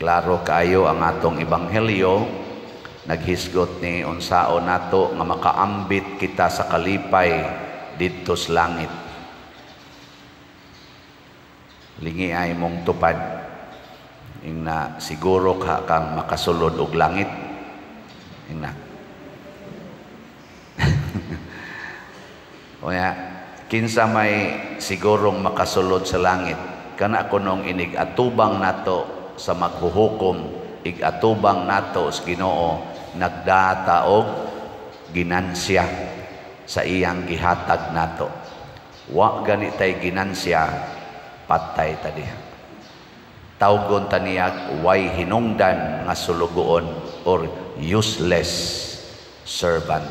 Klaro kaayo ang atong ebanghelyo, naghisgot ni unsaon nato nga makaambit kita sa kalipay didto sa langit. Lingi ay mong tupad ingna siguro ka kang makasulod og langit ingna. Kaya kinsa may sigurong makasulod sa langit, kana kunong inig atubang nato sa maghuhukom, igatubang nato sa Ginoo, nagdata og ginansya sa iyang gihatag nato. Wa gani tay ginansya, patay ta diha. Tawgon ta niyag way hinungdan nga sulugoon or useless servant.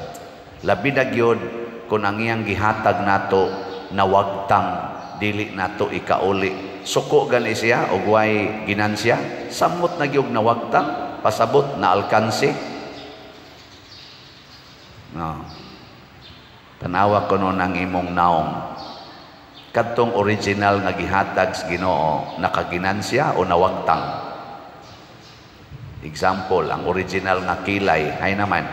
Labi na gyud kung ang iyang gihatag nato nawagtang, dili nato ikauli. Suko gani siya og way ginansya, samot na gyud nawagtang, pasabot na alkansi. No. Tanawa kuno ang imong naong. Kadtong original nga gihatag sa Ginoo, nakaginansya o nawagtang? Example, ang original nga kilay, hay naman.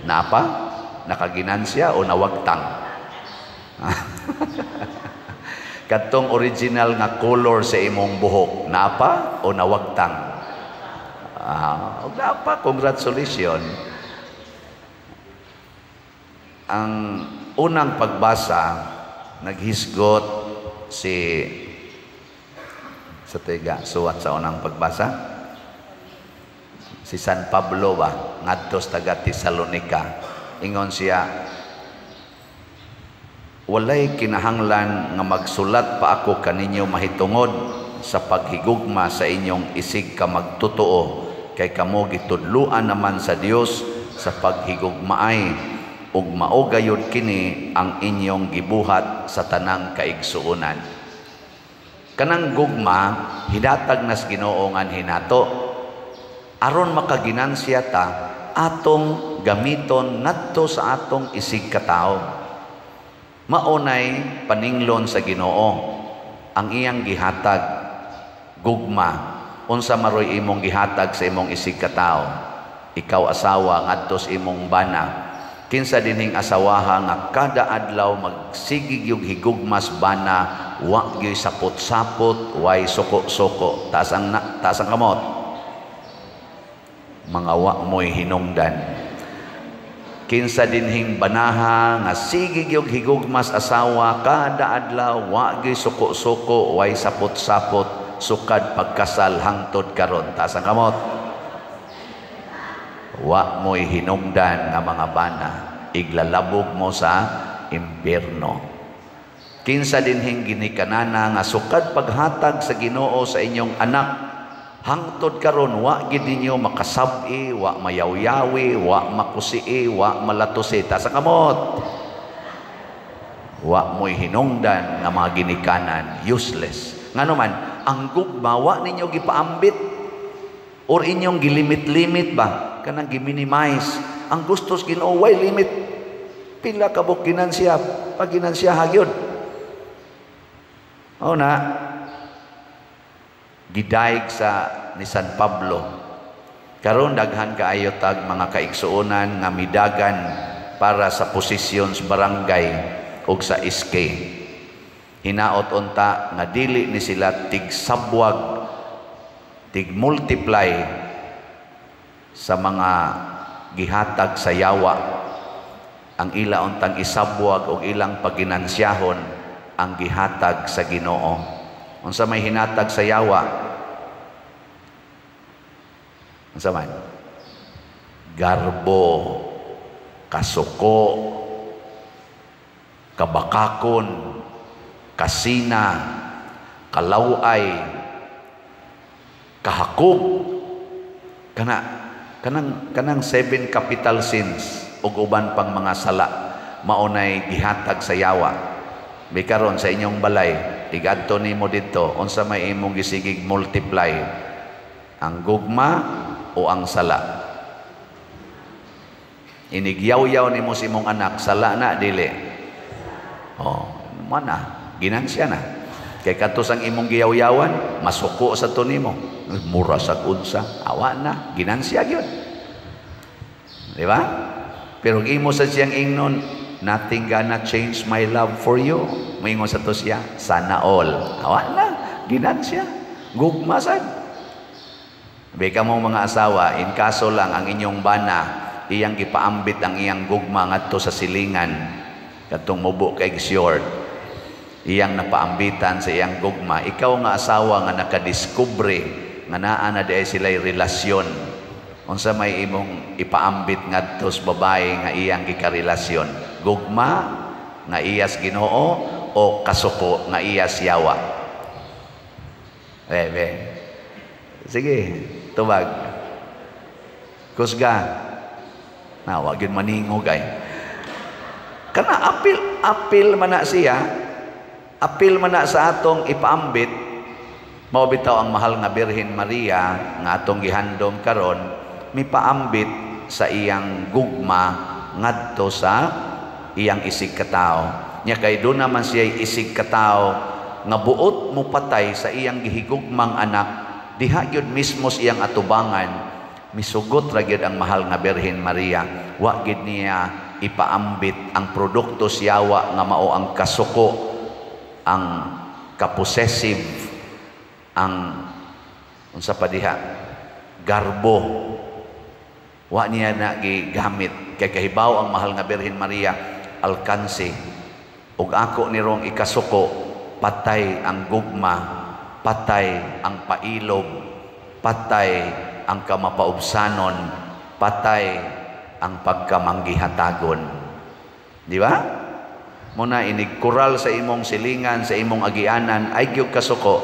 Napa? Nakaginansya o nawagtang? Kadtong original nga color sa imong buhok, napa o nawagtang? Napa, congratulations. Ang unang pagbasa, naghisgot si sa tiga suwat sa unang pagbasa si San Pablo ba ngadto sa taga Tesalonica. Ingon siya, walay kinahanglan nga magsulat pa ako kaninyo mahitungod sa paghigugma sa inyong isig ka magtotoo, kay kamo gitudluan naman sa Dios sa paghigugmaay, ug mao gayud kini ang inyong gibuhat sa tanang kaigsuonan. Kanang gugma hidatag nas Ginoo nganhi nato aron makaginansya ta, atong gamiton ngadto sa atong isig katawo. Maunay paninglon sa Ginoo ang iyang gihatag gugma. Unsa maroy imong gihatag sa imong isig katawo? Ikaw asawa ngadto sa imong bana, kinsa dinhing asawaha nga kada adlaw magsigig yung higugmas bana, wa gyud sapot-sapot, way suko-suko? Taas ang taas ang kamot. Mga wa mo'y hinungdan. Kinsa dinhing banaha nga sigig yung higugmas asawa kada adlaw, wa gyud suko-suko, way sapot-sapot, sukad pagkasal hangtod karon? Taas ang kamot. Wa mo'y hinungdan nga mga bana, iglalabog mo sa impierno. Kinsa dinhing ginikanana nga sukad paghatag sa Ginoo sa inyong anak hangtod karon wa gid ninyo makasab-i, wa mayawyawi, wa makusii, wa malatusi? Taas ang kamot. Wa mo'y hinungdan nga mga ginikanan, useless. Ngano man ang gugma wa ninyo gipaambit or inyong gilimit-limit ba, kanang giminimize. Ang gusto sa Ginoo way limit. Pila ka buok ginansya, pag ginansya hagyod. O na gidayeg sa ni San Pablo. Karon daghan kaayo tag mga kaigsuonan nga midagan para sa posisyon sa barangay ug sa SK. Hinaot unta nga dili ni sila tigsabwag, tig-multiply sa mga gihatag sa yawa. Ang ila untang isabwag og ilang paginansiyahon ang gihatag sa Ginoo. Unsa may hinatag sa yawa? Unsa man? Garbo, kasuko, kabakakon, kasina, kalaway, kahakog, kana kanang kanang seven capital sins ug uban pang mga sala, maunay gihatag sa yawa. Bikaron sa inyong balay, igadto nimo didto, unsa may imong gisigig multiply, ang gugma o ang sala? Inigyaw-yaw nimo sa imong anak, sala na dili? Oh, mana ginansya na. Kay kadto sang imong giyawyawan, masuko sa to nimo. Mura sa unsa, awa na, ginansya gyud. Di ba? Pero imo sa siyang ingnon, "Nothing gonna change my love for you." Moingon sa to siya, "Sana all." Awa na, ginansya. Gugma sad. Beka mo mga asawa, in kaso lang ang inyong bana, iyang gipaambit ang iyang gugma ngadto sa silingan, katong mubo kay short, iyang napaambitan sa iyang gugma. Ikaw nga asawa nga nakadiskubre nga naa na diay sila'y relasyon, unsa may imong ipaambit ngadto sa babae nga iyang gikarelasyon? Gugma nga iyas Ginoo o kasuko nga iyas yawa? Bebe. Sige, tubag. Kusga. Na, wag yun maningog ay. Kana apil, apil man na siya, apil man na sa atong ipaambit, mao bitaw ang mahal nga Birhen Maria nga atong gihandom karon, mipaambit sa iyang gugma ngadto sa iyang isig katawo. Nya kay doon naman siya isig katawo nga buot mo patay sa iyang gihigugmang anak, diha gyud mismo sa iyang atubangan, misugot ra gyud ang mahal nga Birhen Maria. Wa gyud niya ipaambit ang produkto siyawa nga mao ang kasuko, ang kapossessive, ang unsa pa diha, garbo. Wa niya na gigamit kay kahibaw ang mahal nga Birhen Maria, alkanse ug ako nirong ikasuko, patay ang gugma, patay ang pailob, patay ang kamapaubsanon, patay ang pagkamanggihatagon. Di ba? Muna inig kural sa imong silingan, sa imong agianan, ay gyud kasuko.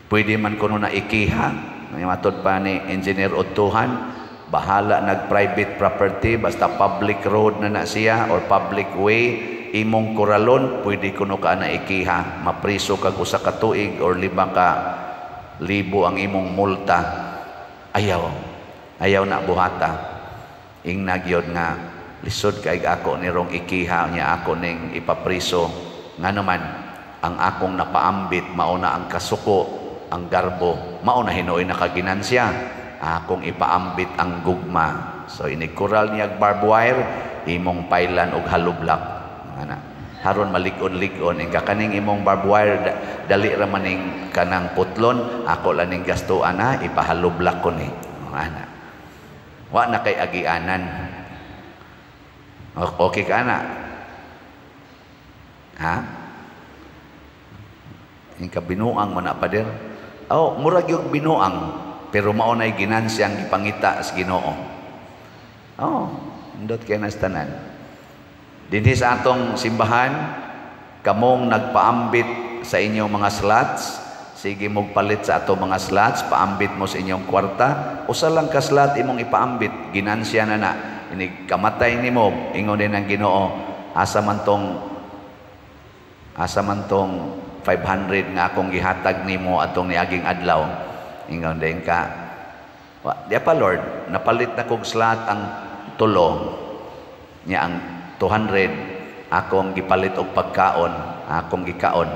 Pwede man kuno na ikiha. Matod pa ni Engineer Otuhan, bahala nag private property, basta public road na na siya or public way, imong kuralon, pwede kuno ka na ikiha. Mapriso kag usa ka tuig or 5,000 ang imong multa. Ayaw. Ayaw na buhata. Ingna gyud nga lisod kay ako nirong ikiha niya, ako ning ipapriso. Ngano man ang akong napaambit mao na ang kasuko, ang garbo, mao na hinuoy nakaginansya. Akong ipaambit ang gugma. So inig kural niya barbed wire, imong pailan og hollow block. Ana. Haron malig-on-lig-on ing kaning imong barbed wire, dali ra maning kanang putlon, ako lang ning gastuan na ipa-hollow block ko ni. Ana. Wa na kay agianan. Okay ka na? Ha? Yung kabinuang mo na, pader. Oh, murag yung binuang, pero mao na'y ginansyang gipangita sa Ginoo. Oh, indot kay nas tanan. Dinhi sa atong simbahan, kamong nagpaambit sa inyong mga slots, sige mong palit sa atong mga slots, paambit mo sa inyong kwarta, usa lang ka slot imong ipaambit, ginansya na na. Inig kamatay nimo, ingon din ang Ginoo, asa man tong 500 nga akong gihatag nimo atong niaging adlaw? Ingon din ka, "Di pa, Lord, napalit na kog slot ang tulo nya, ang 200 akong gipalit og pagkaon, akong gikaon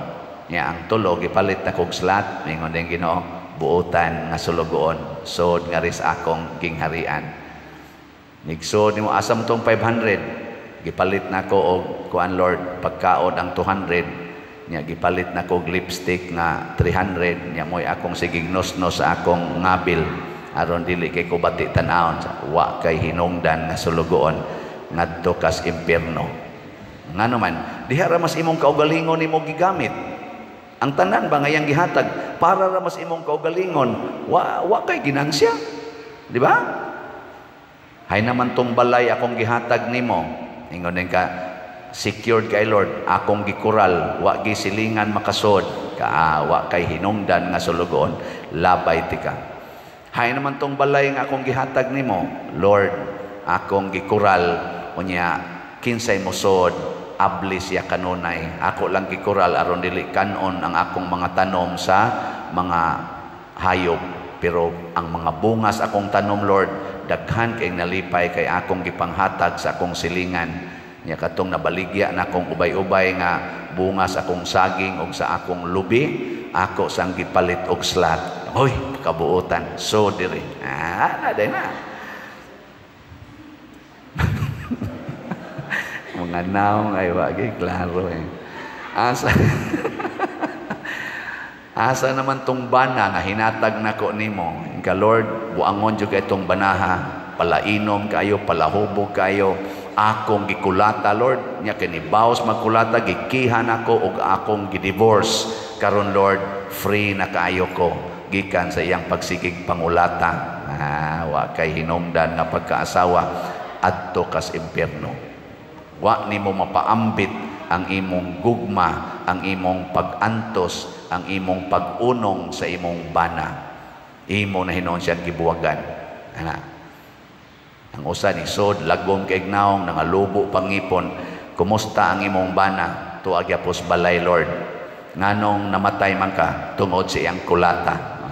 nya, ang tulo gipalit na kog slot." Ingon din Ginoo, "Buotan nga sulugoon, sod nga ris akong gingharian." Nigsood nimo, "Asa mo tong 500?" "Gipalit na ko og kuan, Lord, pagkaon ang 200 nya, gipalit na ko og lipstick nga 300 nya, mo'y akong sigig nosnos sa akong ngabil aron dili kay ko bati tan-awon." "Wa kay hinungdan nga sulugoon, ngadto kas impierno." Ngano man diha ra mas imong kaugalingon nimo gigamit ang tanan ba nga iyang gihatag para ra mas imong kaugalingon, wa kay ginansya, di ba? "Hay naman tong balay akong gihatag nimo." Ingon din ka, "Secured kay Lord, akong gikural, wa gisilingan makasod ka." "Wa kay hinungdan nga sulugoon, labay tika." "Hay naman tong balay nga akong gihatag nimo, Lord, akong gikural, unya kinsay mosod, abli siya kanunay. Ako lang gikural aron dili kanon ang akong mga tanom sa mga hayop. Pero ang mga bungas akong tanom, Lord, daghan kay nalipay kay akong gipanghatag sa akong silingan. Nya katong nabaligya na akong ubay-ubay nga bunga sa akong saging og sa akong lubi, ako sang gipalit og slot." Hoy, kabuutan. So diri. Ah, na day na. Mga naong ay wagi klaro eh. Asa asa naman tong bana nga hinatag nako nimo? Ka Lord, buangon jud kay tong banaha, palainom kayo, palahubog kayo. Akong gikulata, Lord, nya kay nibaos magkulata, gikihan ako og akong gidivorce. Karon, Lord, free na kaayo ko gikan sa iyang pagsigig pangulata. Ah, wa kay hinungdan nga pagkaasawa, adto kas impierno. Wa nimo mapaambit ang imong gugma, ang imong pag-antos, ang imong pag-unong sa imong bana. Imo na hinuon siyang gibuwagan. Ana. Ang usa ni sod, lagom kay naong, nangalubo pangipon. Kumusta ang imong bana? Tuag yapos balay, Lord. Nganong namatay man ka? Tungod sa iyang kulata.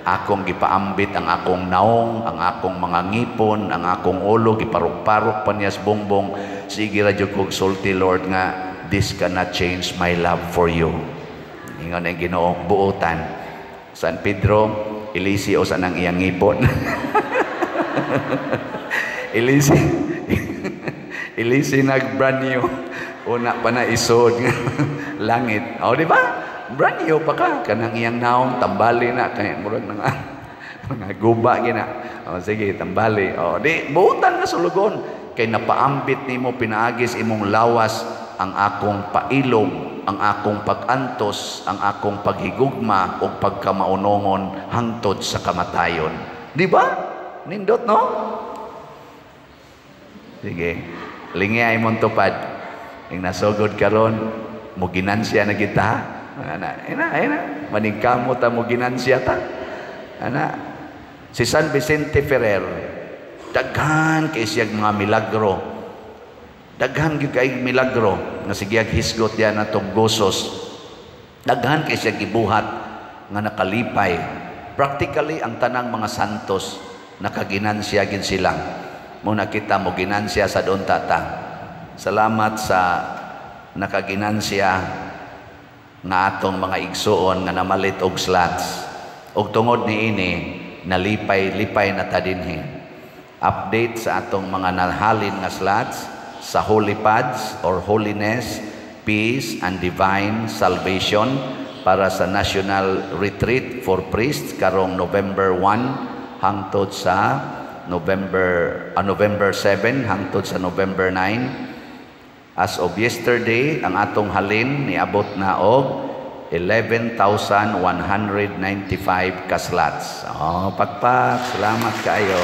Akong gipaambit ang akong naong, ang akong mga ngipon, ang akong ulo, giparok-parok pa niya sa bongbong. Sige ra jud kog sulti, Lord, nga this cannot change my love for you. Ingon ang Ginoo, buotan. San Pedro, ilisi o sa nang iyang ngipon. Ilisi. Ilisi nag brand new. Una pa na isod langit. O, di ba? Brand new pa ka. Kanang iyang naong, tambali na. Kaya murag na nga. Mga guba gina. O, sige, tambali. O, di, buotan nga sulugon. Kay napaambit nimo pinaagis imong lawas ang akong pailong, ang akong pag-antos, ang akong paghigugma o pagkamaunongon hangtod sa kamatayon. Di ba? Nindot, no? Sige. Lingi ay mong tupad. Yung nasugod karon, mo ginansya na kita. Ana, ina, ina. Maningkamo ta mo ginansya ta. Ana. Si San Vicente Ferrer, daghan kay siyag mga milagro. Daghan gyud kay milagro nga sige hisgot diyan atong gosos. Daghan kay siyag gibuhat nga nakalipay. Practically ang tanang mga santos nakaginansya gid sila. Muna kita mo ginansya sa doon tata. Salamat sa nakaginansya nga atong mga igsuon nga namalit og slots. Og tungod niini nalipay-lipay na ta dinhi. Update sa atong mga nahalin nga slots sa Holy Pads or Holiness, Peace and Divine Salvation para sa National Retreat for Priests karong November 1 hangtod sa November 7 hangtod sa November 9. As of yesterday, ang atong halin niabot na og 11,195 ka slots. Oh, pakpak, salamat kaayo.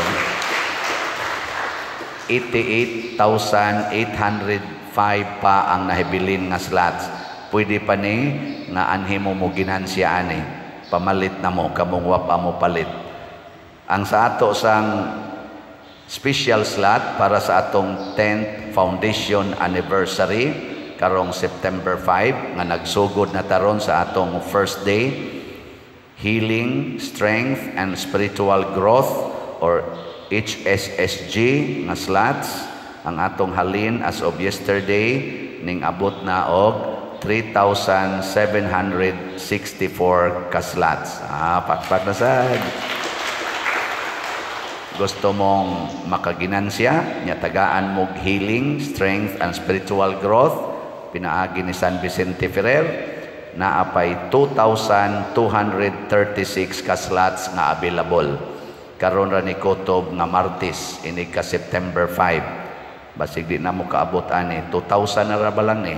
88,805 pa ang nahibilin nga slots. Pwede pa ni nga anhi mo mo ginansya ani. Pamalit na mo, kamong wa pa mo palit. Ang sa ato sang special slot para sa atong 10th Foundation Anniversary karong September 5 nga nagsugod na taron sa atong first day, Healing, Strength and Spiritual Growth or HSSG nga slots, ang atong halin as of yesterday ning abot na og 3,764 ka slots. Ah, pakpak na sad. Gusto mong makaginansya, nya tagaan mog healing, strength and spiritual growth, pinaagi ni San Vicente Ferrer, naapay 2,236 ka slots nga available. Karon ra ni kutob nga Martes, ini ka September 5. Basig di na mo kaabot ani, 2,000 na ra ba lang ni.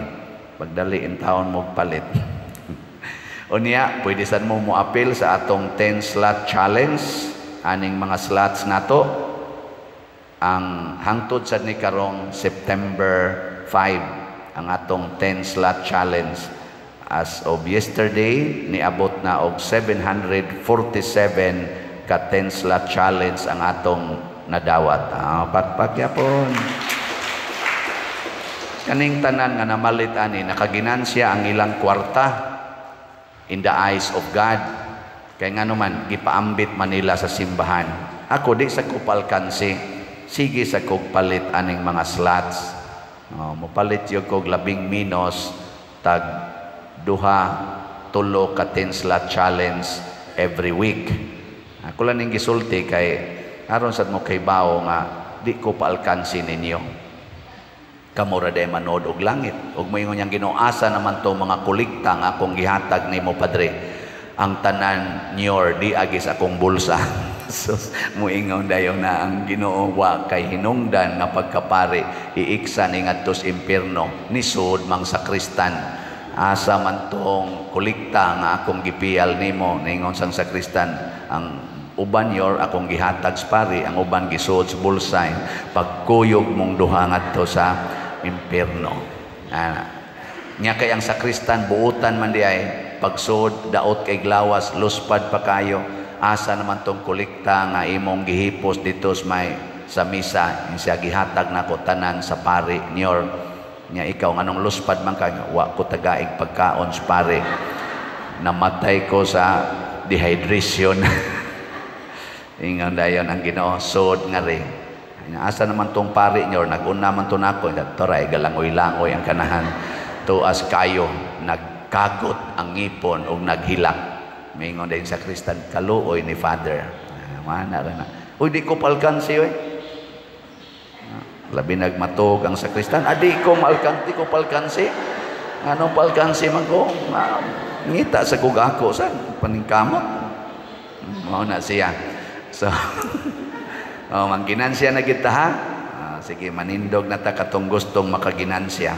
Pagdali in taon mo palit. Unya, pwede sad mo moapil sa atong 10 slot challenge. Aning mga slots nato ang hangtod sad ni karong September 5 ang atong 10 slot challenge. As of yesterday niabot na og 747 ka 10 slot challenge ang atong nadawat. Ah, pakpak yapon. Kaning tanan nga namalit ani nakaginansya ang ilang kwarta in the eyes of God. Kaya nga naman, gipaambit Manila sa simbahan. Ako, di sa kupalkansi. Sige sa kog palit aning mga slots. Oh, mopalit yung kog labing minus tag duha tulo ka 10 slot challenge every week. Ako lang ning gisulti kay aron sad mo kay bao nga di ko paalkansi ninyo. Kamo ra day manood og langit. Ug moingon niyang Ginoo, asa naman to mga kolekta nga akong gihatag nimo, Padre? Ang tanan nyor di agis akong bulsa. Sus, muingon dayon na ang Ginoo, wa kay hinungdan nga pagkapari iiksa ni ngadto sa impierno, nisud mang sakristan. Asa man tong kolekta nga akong gipiyal nimo? Ningon sang sakristan, ang uban yor akong gihatag sa pari, ang uban gisuod sa bulsa. Pagkuyog mong duha ngadto sa impierno. Ana nya kay ang sakristan buutan man di ay pagsud, daot kay glawas, luspad pa kayo. Asa naman tong kolekta nga imong gihipos dito sa may sa misa? Siya, gihatag nako tanan sa pari niyor. Nya ikaw, nganong luspad man ka? Wa ko tagaig pagkaon sa pare, namatay ko sa dehydration. Ingon dayon ang Ginoo, sud nga rin. Asa naman tong pari niyo? Naguna man to nako, toray galangoy-langoy ang kanahan, tuas kayo, nagkagot ang ngipon ug naghilak. Mingon din sakristan, kaluoy ni Father. Mana ra na. Uy, di ko palkansi oy. Labi nagmatog ang sakristan. Adi ko malkanti ko palkansi. Anong palkansi man ko? Ngita sa kug ako sa paningkamot. Mao na siya. So, oh, mangginansya na kita ha. Sige, manindog na ta katong gustong makaginansya.